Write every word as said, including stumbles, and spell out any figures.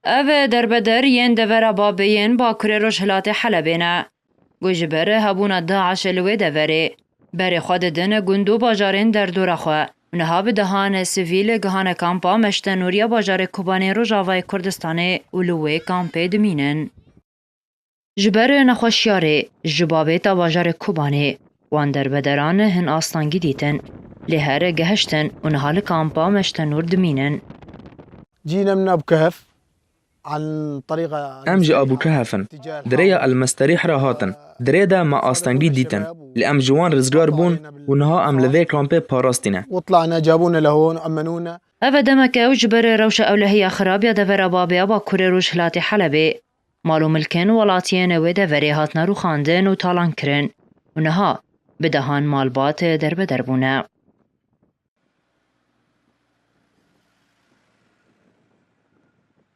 Ev derbeder yên devera Babê yên bakurê rojhilatê Helebê ne. Ku ji ber hebûna DAIŞ li wê deverê, berê xwe didin gund û bajarên derdora xwe û niha bi dehan sivîl gihane kampa Meşte Nûr ya bajarê Kobanê Rojavayê Kurdistanê û li wê kampê dimînin. Ji ber nexweşiya rê, ji Babê ta bajarê Kobanê, wan derbederan hin astengî dîtin, lê here gehiştin û niha li kampa Meşte Nûr dimînin. جينا من أبو كهف عن طريق Em ji Abu Kehef in. Di rêya El Mesterîh re hatin. Di rê de me astengî dîtin. Lê em ji wan rizgar bûn û niha em li vê kampê parastî ne. وطلعنا جابونا لهون وأمنونا. Ev e demeke ew ji ber rewşa ewlehiya xirab ya devera Babê ya Bakurê Rojhilatê Helebê. Mal û milkên welatiyên wê deverê hatine rûxandin û talan kirin û niha bi dehan malbat derbeder bûne.